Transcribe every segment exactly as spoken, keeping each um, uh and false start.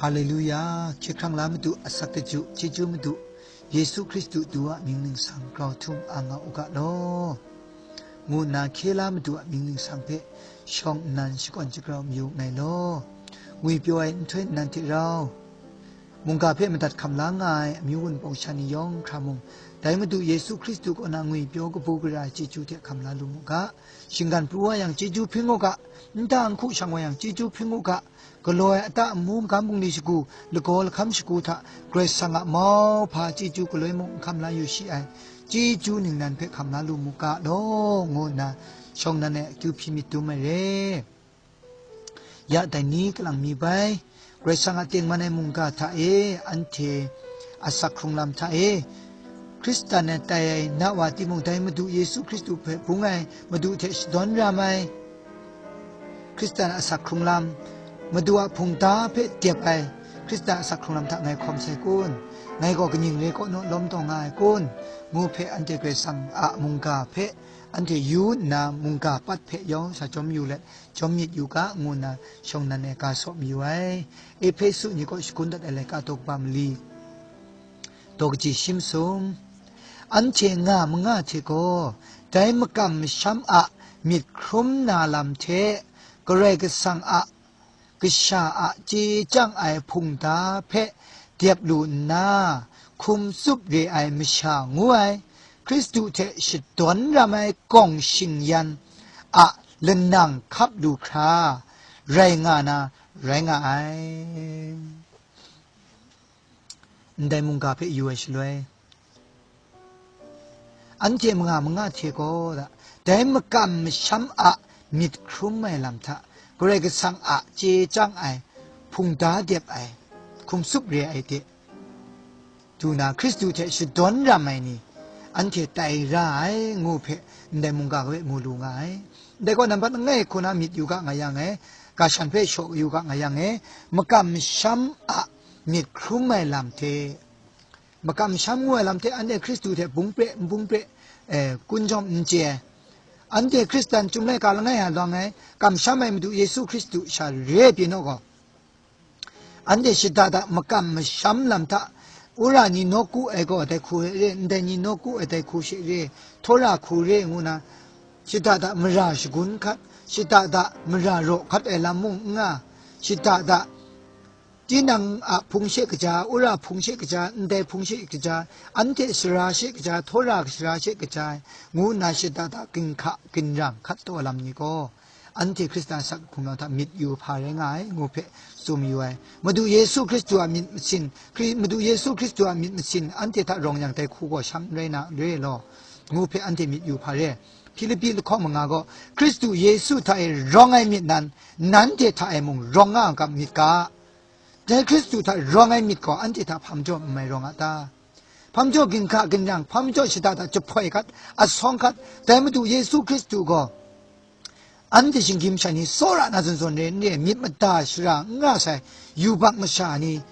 Haleluya, hkye hkrang la Madu, asak kaju, chyeju Madu, Yesu Hkristu du a mying ningsang grau htum ang nga u ga law, ngu nna hkye la Madu a mying ningsang hpe shawng nnan shakawn shagrau mayu nngai law, ngwipyaw ai nhtoi nnan hte rau, mungga hpe madat hkam la nga ai amyu wunpawng sha ni yawng hkra mung, dai Madu Yesu Hkristu kaw na ngwipyaw kabu gara ai chyeju hte hkam la lu mu ga. Shinggan pru wa yang chyeju hpring u ga, nta nhku shang wa yang chyeju hpring u ga, galaw ai ata amu magam bungli shagu, lagaw lahkam shagu hta Karai Kasang a mauhpa chyeju galoi mung n hkam la yu shi ai, chyeju ningnan hpe hkam la lu mu ga law, ngu nna shawng nnan ai akyu hpyi myit dum ai re. Ya dai ni kalang mi bai, Karai Kasang a tengman ai mungga hta e, anhte asak hkrung lam hta e, Hkristan e tai ai na wa timung, dai Madu Yesu Hkristu hpe bung ai Madu hte shadawn ram ai, Hkristan asak hkrung lam, Madu a hpungda hpe dep ai Hkristan asak hkrung lam hta ngai hkawm sai kun? Ngai gaw kaning re kaw naw lawm taw nga ai kun? Ngu hpe anhte Karai Kasang a mungga hpe anhte yu nna, mungga pat hpe yawng sa jawm yu let, jawm myit yu ga, ngu nna shawng nnan e ga saw mayu ai. Ehpesu ni kaw shagun dat ai laika daw kaba mali, daw kaji shi masum. Anhte nga manga hte gaw, dai makam masham a myit hkrum na lam hte, Karai Kasang a kasha a chye chyang ai hpungda hpe dep lu nna, hkum tsup re ai masha ngu ai, Hkristu hte shadawn ram ai gawng shingyan a lanang hkap lu hkra rai nga na rai nga ai. Ndai mungga hpe yu ai shaloi, anhte manga manga hte gaw, dai makam masham a myit hkrum ai lam hta, Karai Kasang a chye chyang ai, hpungda dep ai, hkum tsup re ai de, du na Hkristu hte shadawn ram ai ni, anhte tai ra ai, ngu hpe ndai mungga hpe mu lu nga ai. Ndai gaw nambat langai hku na myit yu ga nga yang e, ga shan hpe shaw yu ga nga yang e, makam masham a myit hkrum ai lam hte, makam masham ngu ai lam hte anhte Hkristu hte bung pre n bung pre, eh, kun jawm n chye ai. Anhte Hkristan chyum laika langai a lawng ai, kamsham ai Madu Yesu Hkristu sha re pyi naw gaw, anhte shada da makam masham lam hta, wora ni nawku ai gaw dai hku re, ndai ni nawku ai dai hku she re, htawra hku re ngu na, shada da mara shagun hkat, shada da mara raw hkat ai lam mung n nga, shada da tinang a hpung she kaja, wora hpung she kaja, ndai hpung she kaja, anhte sara she kaja, htawra sara she kaja, ngu nna shada da ginhka ginrang hkat taw lam ni gaw, anhte Hkristan asak hkrung lam hta myit yu hpa rai nga ai, ngu hpe tsun yu ai. Madu Yesu Hkristu a myit masin, Hkri-, Madu Yesu Hkristu a myit masin anhte hta rawng yang dai hku gaw shang n rai na re law, ngu hpe anhte myit yu hpa re. Hpilipi lahkawng manga gaw, Hkristu Yesu hta e rawng ai myit nan, nanhte hta e mung rawng nga ai myit ga. Dai Hkristu hta rawng ai myit gaw anhte hta hpa majaw n mai rawng a ta? Hpa majaw ginhka ginrang, hpa majaw shada da jahpoi hkat, asawng hkat, dai Madu Yesu Hkristu gaw, anhte shinggyim sha ni tsawra na zawn zawn re n re, myit mada shara n nga sai, yubak masha ni,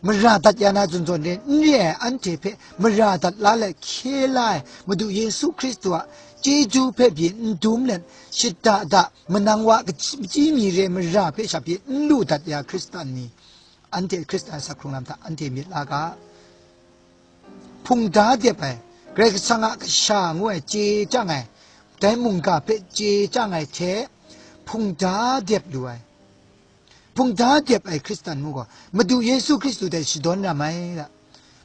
mara dat ya na zawn zawn re n re ai, anhte hpe mara dat la let hkye la ai Madu Yesu Hkristu a chyeju hpe byin n dum let, shada da manang wa kachyi mi re mara hpe sha byin n lu dat ya Hkristan ni, anhte Hkristan asak hkrung lam hta anhte myit la ga. Hpungda dep ai, Karai Kasang a kasha ngu ai chye chyang ai, dai mungga hpe chye chyang ai hte hpungda dep lu ai, hpungda dep ai Hkristan mu gaw, Madu Yesu Hkristu hte shadawn ram ai,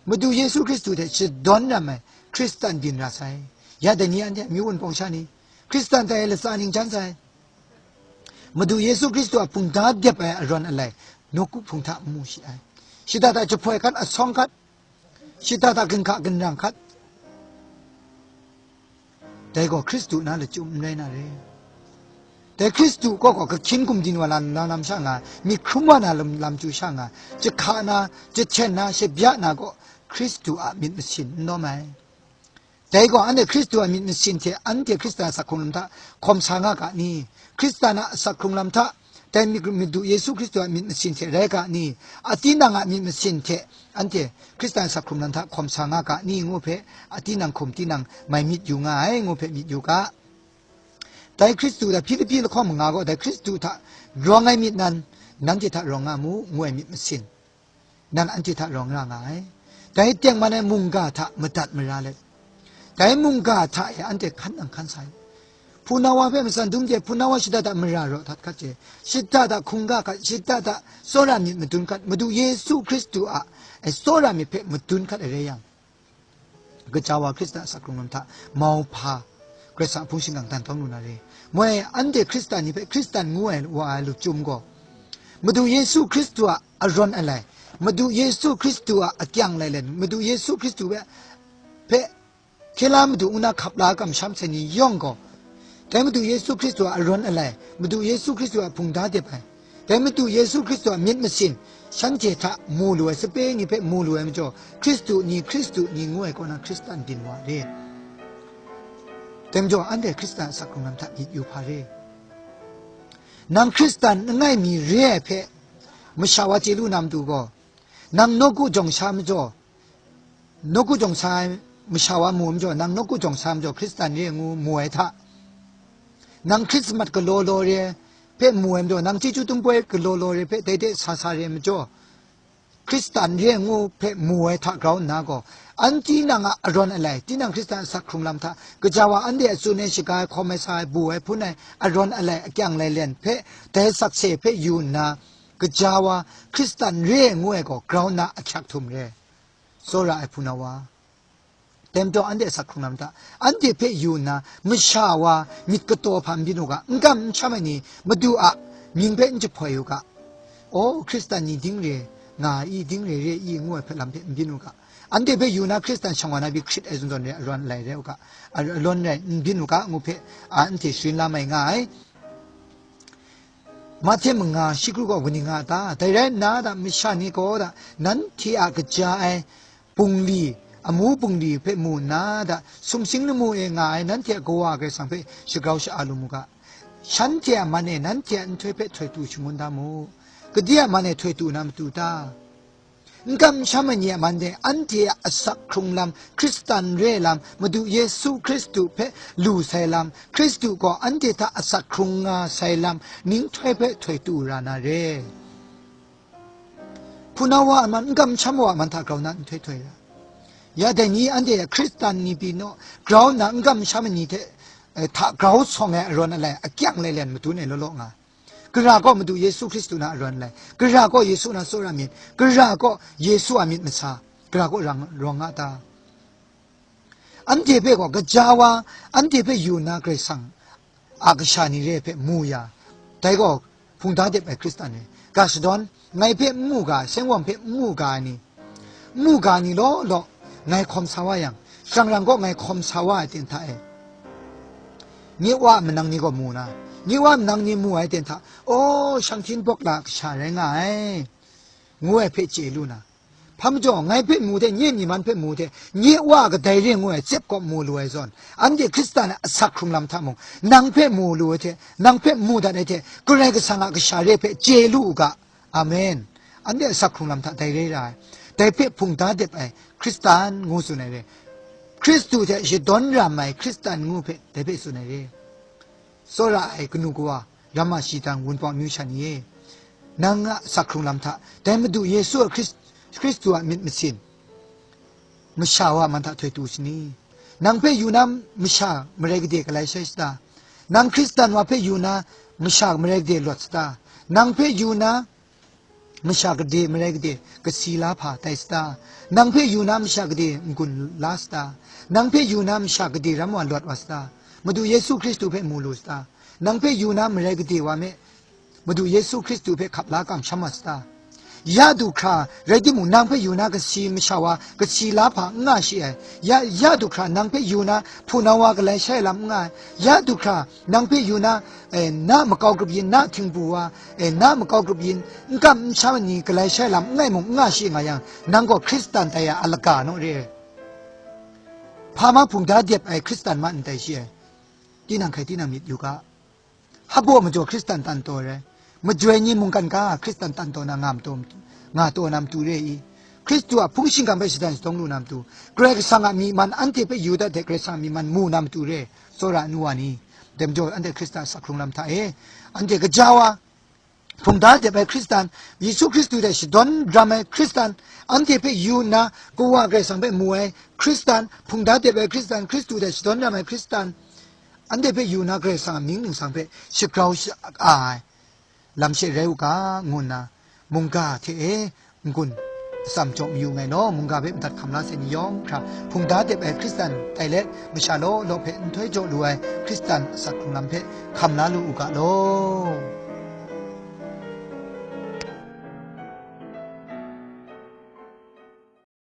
Madu Yesu Hkristu hte shadawn ram ai Hkristan byin ra sai. Ya dai ni anhte amyu wunpawng sha ni, Hkristan tai ai latsa ningjan sai. Madu Yesu Hkristu a hpungda dep ai arawn alai, nawku hpung hta n mu shi ai. Shada da jahpoi hkat, asawng hkat, shada da ginhka ginrang hkat. Dai gaw Hkristu na lachyum n rai na re. Dai Hkristu kaw gaw kahkyin gumdin wa na lam sha nga, myit hkrum wa na lam, lam chyu sha nga, jahka na, jahten na, shabya na gaw Hkristu a myit masin n lawm ai. Dai gaw anhte Hkristu a myit masin hte anhte Hkristan asak hkrung lam hta hkawm sa nga ga ni? Hkristan a asak hkrung lam hta, dai mi-, Madu Yesu Hkristu a myit masin hte rai ga ni? A tinang a myit masin hte anhte Hkristan asak hkrung lam hta hkawm sa nga ga ni ngu hpe, a tinang hkum tinang mai myit yu nga ai ngu hpe myit yu ga. Dai Hkristu hta, Hpilipi lahkawng manga gaw, dai Hkristu hta rawng ai myit nan, nanhte hta rawng nga mu, ngu ai myit masin, nan anhte hta rawng nga nga ai. Dai tengman ai mungga hta madat mara let, dai mungga hta e anhte hkan nang hkan sa ai. Hpuna wa hpe matsan dum hte, hpuna wa shada hta mara raw htat hkat hte, shada hta hkungga hkat, shada hta tsawra myit madun hkat, Madu Yesu Hkristu a, e, tsawra myit hpe madun hkat ai rai yang, gaja wa Hkristan a sak hkrung lam hta mauhpa Karai Kasang a hpung shingkang dan kau lu na re. Moi anhte Hkristan ni hpe Hkristan ngu ai wa ai lachyum gaw, Madu Yesu Hkristu a arawn alai, Madu Yesu Hkristu a akyang lailen, Madu Yesu Hkristu hpe, hpe hkye la madu ngu na hkap la kamsham sai ni yawng gaw, dai Madu Yesu Hkristu a arawn alai, Madu Yesu Hkristu a hpungda dep ai, dai Madu Yesu Hkristu a myit masin, shanhte hta mu lu ai, sape ni hpe mu lu ai majaw, Hkristu ni, Hkristu ni ngu ai kaw na Hkristan byin wa re. Dai majaw, anhte Hkristan a sak hkrung lam hta myit yu hpa re. Nang Hkristan langai mi re ai hpe masha wa chye lu na matu gaw, nang nawku jawng sha majaw, nawku jawng sa ai masha wa mu ai majaw, nang nawku jawng sa ai majaw, Hkristan re ngu mu ai hta, nang Hkrismat galaw law re hpe mu ai majaw, nang chyeju tumpoi galaw law re hpe dai de sa sa re ai majaw, Hkristan re ngu hpe mu ai hta grau nna gaw, an tinang a arawn alai, tinang Hkristan a sak hkrung lam hta, gaja wa anhte a tsun ai, shaga ai, hkawm ai, sa ai, bu ai, hpun ai, arawn alai, akyang lailen hpe, dai sakse hpe yu nna, gaja wa Hkristan re ngu ai gaw grau nna ahkyak htum re. Tsawra ai hpuna wa, dai majaw anhte a sak hkrung lam hta, anhte hpe yu nna, masha wa myit kataw hpa n byin u ga, n kam n sham ai ni Madu a mying hpe n jahpoi u ga, aw, Hkristan ni ding re nga ai i, ding re re i, ngu ai hpe lam hpe n byin u ga, anhte hpe yu na Hkristan shang wa na bi hkrit ai zawn zawn re, arawn alai rai u ga, arawn rai n byin u ga, ngu hpe, a, anhte sharin la mai nga ai. Mahte manga shi kru gaw kaning nga ta? Dai rai nna, da masha ni gaw, da, nanhte a kaja ai bungli, amu bungli hpe mu nna, da, sumsing lamu e nga ai nanhte a Kawa Karai Kasang hpe shagrau sha-a lu mu ga. Shanhte a man e nanhte a nhtoi hpe htoi tu shangun da mu. Gade a man e htoi tu na matu ta? N kam n sham ai ni a man de, anhte a asak hkrung lam, Hkristan re lam, Madu Yesu Hkristu hpe lu sai lam, Hkristu gaw anhte hta asak hkrung nga sai lam, ninghtoi hpe htoi tu ra na re. Hpuna wa a man, n kam n sham wa a man hta grau nna n htoi htoi ra. Ya dai ni anhte Hkristan ni pyi naw, grau nna n kam n sham ai ni hte, eh, hta grau sawng ai arawn alai, akyang lailen madun ai law law nga. Gara gaw Madu Yesu Hkristu na arawn lai. Gara gaw Yesu na tsawra myit. Gara gaw Yesu a myit masa. Gara gaw rang, rawng nga ta? Anhte hpe gaw gaja wa, anhte hpe yu nna Karai Kasang a kasha ni re hpe mu ya. Dai gaw hpungda dep ai Hkristan re. Ga shadawn, ngai hpe n mu ga, seng wam hpe n mu ga ai ni, n mu ga ni law law, ngai hkawm sa wa yang, shang rang gaw ngai hkawm sa wa ai ten hta e, nye wa a manang ni gaw mu na, nye wa a manang ni mu ai ten hta, aw, shang htin bawk la kasha rai nga ai, ngu ai hpe chye lu na, hpa majaw, ngai hpe mu hte, nye myi man hpe mu hte, nye wa a kadai re ngu ai tsep kawp mu lu ai zawn, anhte Hkristan a asak hkrung lam hta mung, nang hpe mu lu ai hte, nang hpe mu dat ai hte, Karai Kasang a kasha re hpe chye lu u ga. Amen. Anhte a asak hkrung lam hta dai rai ra ai, dai hpe hpungda dep ai Hkristan ngu tsun ai re. Hkristu hte shadawn ram ai Hkristan ngu hpe dai hpe tsun ai re. Tsawra ai kanu kawa, ramma shi dang, wunpawng amyu sha ni e, nang a asak hkrung lam hta dai Madu Yesu a Hkris-, Hkristu a myit masin, masha wa man hta htoi tu sini? Nang hpe yu na masha marai gade galai shai sata? Nang Hkristan wa hpe yu na masha marai gade lawt sata? Nang hpe yu na masha gade marai gade kasi la hpa tai sata? Nang hpe yu na masha gade n-gun la sata? Nang hpe yu na masha gade ram wa lawt wa sata? Madu Yesu Hkristu hpe mu lu sata? Nang hpe yu na marai gade wa me, Madu Yesu Hkristu hpe hkap la kamsham wa sata? Ya du hkra rai timung, nang hpe yu na kasi masha wa kasi la hpa n nga shi ai. Ya, ya du hkra nang hpe yu na hpunau wa galai shai lam n nga ai. Ya du hkra nang hpe yu na, eh, na makau grup yin, na htingbu wa, eh, na makau grup yin, n kam n sham ni galai shai lam n ngai mung n nga shi nga yang, nang gaw Hkristan tai a alaga naw re ai. Hpa ma hpungda dep ai Hkristan ma n tai shi ai. Tinang hkai tinang myit yu ga. Hpa baw majaw Hkristan tan taw ai rai. Majoi ni mungkan ga Hkristan tan taw na nga matu, nga taw na matu re i? Hkristu a hpung shingkang hpe shadan shadawng lu na matu, Karai Kasang a myi man anhte hpe yu dat hte Karai Kasang a myi man mu na matu re, tsawra nu wa ni. Dai majaw anhte Hkristan a sak hkrung lam hta e, anhte gaja wa, Hpungda dep ai Hkristan, Yesu Hkristu hte shadawn ram ai Hkristan, anhte hpe yu nna, Kawa Karai Kasang hpe mu ai Hkristan, hpungda dep ai Hkristan, Hkristu hte shadawn ram ai Hkristan, anhte hpe yu nna Karai Kasang a mying ningsang hpe shagrau sha-, ai lam she rai u ga, ngu nna, mungga hte e n-gun atsam jaw mayu nngai law, mungga hpe madat hkam la sai ni yawng hkra, hpungda dep ai Hkristan tai let, masha law law hpe nhtoi jaw lu ai Hkristan asak hkrung lam hpe hkam la lu u ga law.